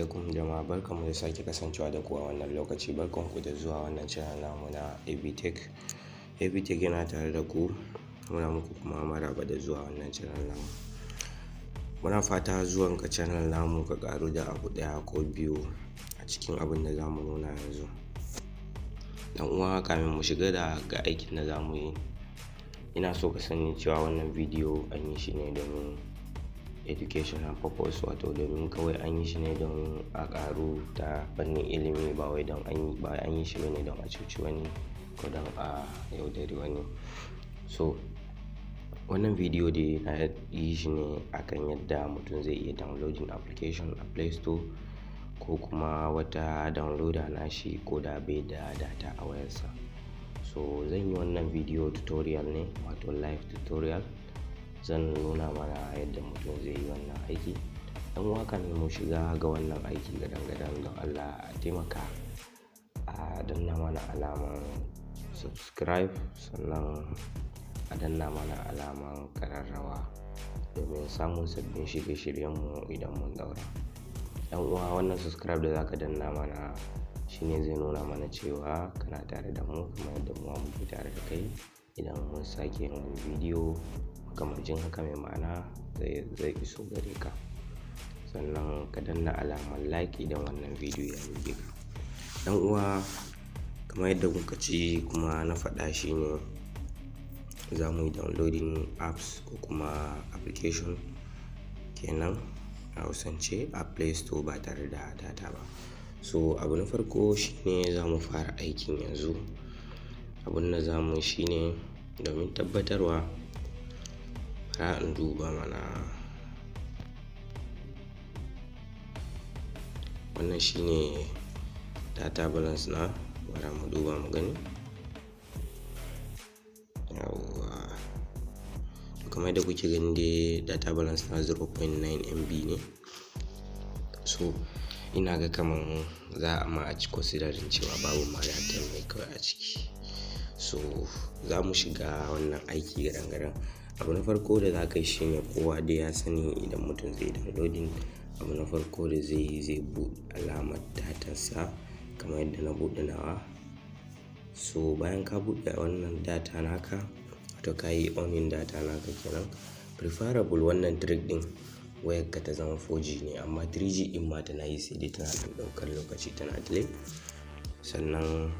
Alaikum jama'a, barkanmu da sake kasancewa da ku a wannan lokaci. Barkanku da zuwa wannan channel namu na AB Tech. AB Tech yana tare da ku. Muna muku kuma maraba da zuwa wannan channel namu. Muna fata zuwanka channel namu ka ƙaru da abu ɗaya ko biyu a cikin abin da zamu nuna yanzu. Dan uwa, kamin mu shiga da ga aikin da zamu yi, ina so ka sani cewa wannan bidiyo an yi shi ne domin educational purpose, wato domin kawai an yi shi ne don a ƙaru ta fannin ilimi, ba wai don an yi ba an yi shi bane don a cuci wani ko don a yaudari wani. So wannan bidiyo dai na yi shi ne akan yadda mutum zai iya downloading application a Play Store ko kuma wata downloader nashi, ko da bai da data a wayarsa. So zan yi wannan bidiyo tutorial ne, wato live tutorial. Zan nuna mana yadda mutum zai yi wannan aiki. Dan uwa, kamin mu shiga ga wannan aiki gadan-gadan, don Allah a taimaka a danna mana alamar subscribe, sannan a danna mana alamar ƙararrawa domin samun sabbin shirye-shiryenmu idan mun ɗaura. Dan uwa, wannan subscribe da zaka danna mana shine zai nuna mana cewa kana tare da mu, kamar yadda mu muke tare da kai. Idan mun sake yin wani bidiyo makamancin haka mai ma'ana, zai iso gare ka. Sannan ka danna alamar like idan wannan bidiyo ya burge ka. Dan uwa, kamar yadda kuka ci kuma na faɗa, shine za mu yi downloading apps ko kuma application kenan a Hausance a Play Store ba tare da data ba. So abu na farko shine za mu fara aikin yanzu. Abun da za mu yi shine, domin tabbatarwa, bara in duba mana. Wannan shine data balance na. Bara mu duba mu gani. Yawwa, to kamar yadda kuke gani dai, data balance na 0.9 MB ne. So ina ga kaman za a ma a ci considering cewa babu ma data ne kawai a ciki. So za mu shiga wannan aiki gadan-gadan. Abu na farko da za ka yi shine, kowa dai ya sani, idan mutum zai downloading, abu na farko da zai yi, zai buɗe alamar datarsa kamar yadda na buɗe nawa. So bayan ka buɗe wannan data naka, wato ka yi on data naka kenan. Preferable wannan trick ɗin wayarka ta zama 4G ne, amma 3G ɗin ma tana yi, sai dai tana ɗan ɗaukar lokaci, tana delay. Sannan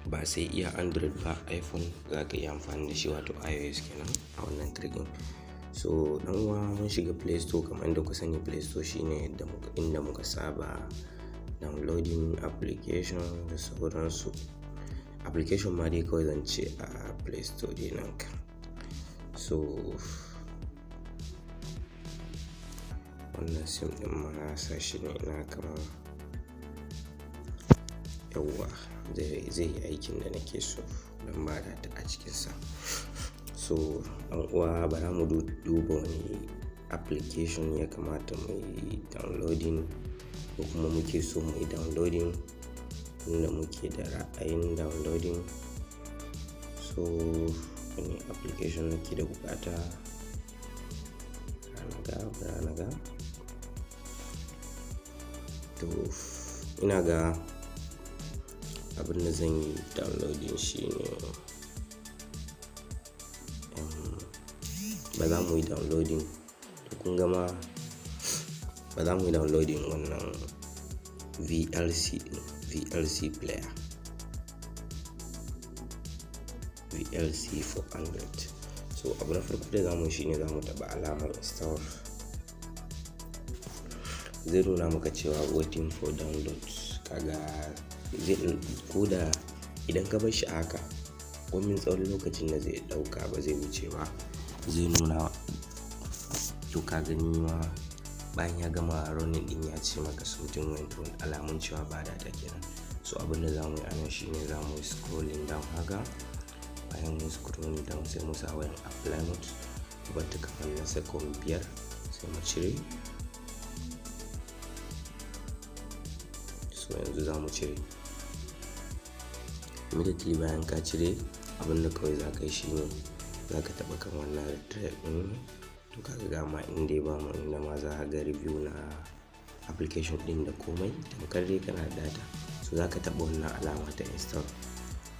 ba sai iya Android ba, iPhone za ka iya amfani da shi, wato iOS kenan, a wannan trick ɗin. So dan uwa, mun shiga Play Store. Kamar yadda ku sani, Play Store shine inda muka saba downloading application da sauransu. Application ma dai kawai zan ce a Play Store dai nan ka. So wannan sim ɗin ma na sa shi ne ina kamar, yawwa, zai yi aikin da nake so don ba data a cikinsa. So ɗan uwa, bara mu duba wani application ya kamata mu yi downloading ko kuma muke so mu yi downloading, inda muke da ra'ayin downloading. So wani application nake da bukata? Bara naga. To ina ga abin da zan yi downloading shine, ba za mu yi downloading, to kun gama, ba za mu yi downloading wannan VLC, VLC player, VLC 400. So abu na farko da za mu yi shine za mu taɓa alamar install. Zai nuna maka cewa "waiting for download". Kaga zai, ko da idan ka bar shi a haka, komin tsawon lokacin da zai ɗauka ba zai wuce ba, zai nuna. To ka gani ma, bayan ya gama running din, ya ce maka "something went wrong", alamun cewa ba data kenan. So abin da za mu yi anan shine za mu yi scrolling down haka. Bayan mun scrolling down, sai mu sa wayan apply mode, bar ta kamar na second 5, sai mu cire. So yanzu za mu cire. Immediately bayan ka cire, abin da kawai za ka yi shine za ka taɓa kan wannan retrieve ɗin. To kaga ga ma inda ya bamu, inda ma za ka ga review na application ɗin. application ɗin da komai, tamkar dai kana da data. So za ka taɓa wannan alama ta install.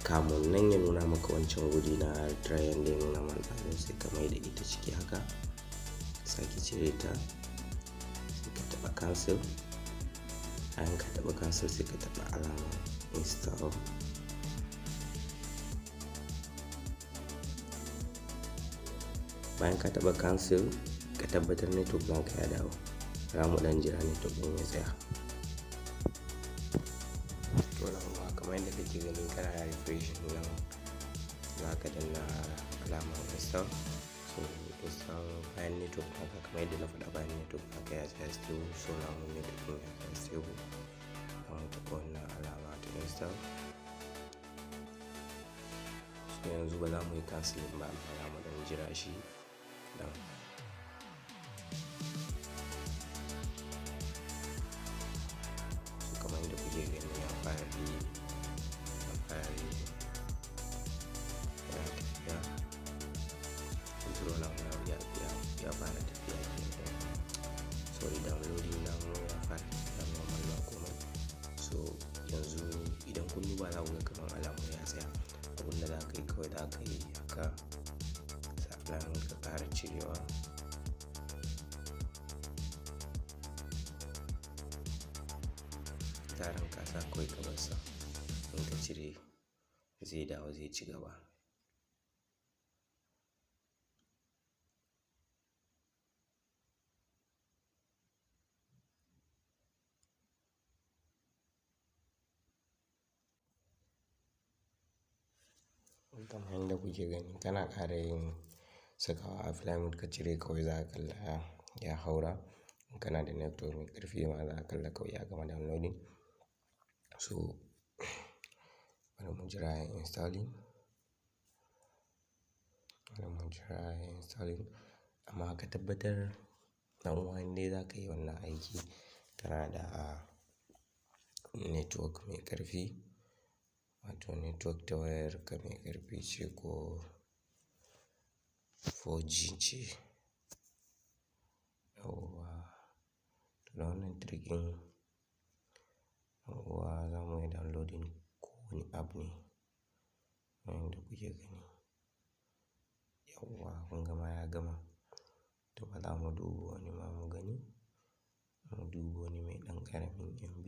Kamun nan ya nuna maka wancan wuri na try da ya nuna mana ɗazu, sai ka mai da ita ciki haka, sake cire ta, sai ka taɓa cancel. Bayan ka taɓa cancel, sai ka taɓa alama install. Bayan ka taɓa cancel, ka tabbatar network naka ya dawo. Za mu ɗan jira network ɗin ya tsaya. To nan ma kamar yadda kake gani, kana refresh nan, za ka danna alamar install. So install bayan network naka, kamar yadda na faɗa, bayan network naka ya tsaya stable. So namu network ɗin ya tsaya stable, za mu taɓa wannan alama ta install. So yanzu ba za mu yi cancelling ba, amma za mu ɗan jira shi kaɗan. So kamar yadda kuke gani, ya fara yi, ya fara yi, yana tafiya. Intro namu ya fara tafiya kenan. Sorry, downloading namu ya fara tafiya normal, ba komai. So yanzu idan kun duba, za ku ga kamar alamu ya tsaya. Abunda za ka yi kawai, za ka yi haka, sannan ka ƙara cirewa. Zaran ka sa, kawai ka bar sa. In ka cire, zai dawo, zai ci gaba. Kamar yadda kuke gani, kana ƙara yin sakawa a flight mode ka cire, kawai za ka kalla ya haura. In kana da network mai ƙarfi ma, za ka kalla kawai ya gama downloading. So bari mu jira ya installing. Bari mu jira ya installing. Amma ka tabbatar, ɗan uwa, in dai za ka yi wannan aiki, kana da network mai ƙarfi. Wato network ta wayarka mai ƙarfi ce, ko 4G ce. Yauwa. To da wannan trick ɗin, ɗan uwa, za mu yi downloading ko wani app ne, kamar yadda kuke gani. Yauwa, kun ga ma ya gama. To ba za mu duba wani ma mu gani. Mu duba wani mai ɗan ƙaramin MB.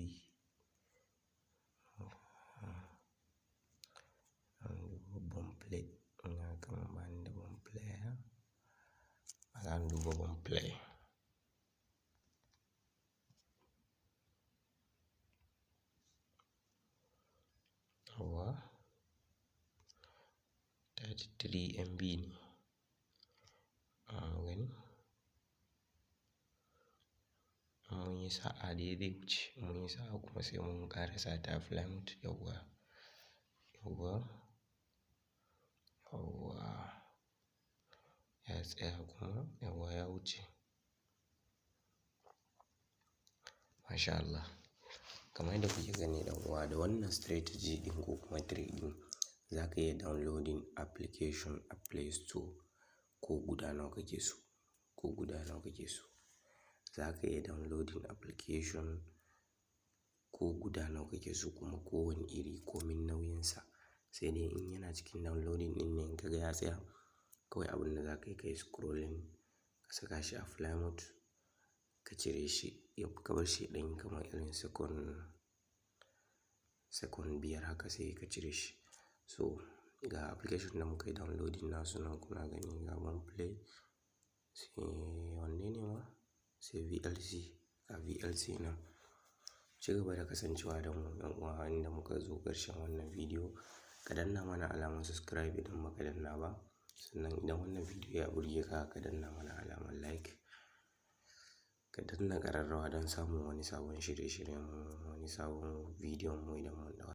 Mu duba Boomplay. Ina kaman bani da Boomplay. Ba za mu duba Boomplay. Yauwa. 33 MB ne. Mu gani. Mun yi sa'a dai zai wuce. Mun yi sa'a kuma sai mun ƙara sa ta flight mode. Yauwa. Yauwa. Yauwa. Ya tsaya kuma, yauwa, ya wuce. Masha Allah. Kamar yadda kuke gani, ɗan uwa, da wannan strategy ɗin ko kuma trick ɗin, za ka iya downloading application a Play Store ko guda nawa kake so, ko guda nawa kake so. Za ka iya downloading application ko guda nawa kake so, kuma kowane iri, komin nauyinsa. Sai dai in yana cikin downloading ɗin ne in ka ga ya tsaya, kawai abin da za ka yi, ka yi scrolling, ka saka shi a flight mode, ka cire shi, ka bar shi ɗan kamar irin second 5 haka, sai ka cire shi. So ga application da muka yi downloading nasu nan, kuna gani, ga Boomplay, sai wanne ne ma? Sai VLC, ga VLC nan. Ci gaba da kasancewa da mu, ɗan uwa, inda muka zo ƙarshen wannan bidiyo. Ka danna mana alamar subscribe idan ba ka danna ba. Sannan idan wannan bidiyo ya burge ka, ka danna mana alamar like. Ka danna ƙararrawa don samun wani sabon shirye-shiryen mu, wani sabon bidiyon mu idan mun ɗaura.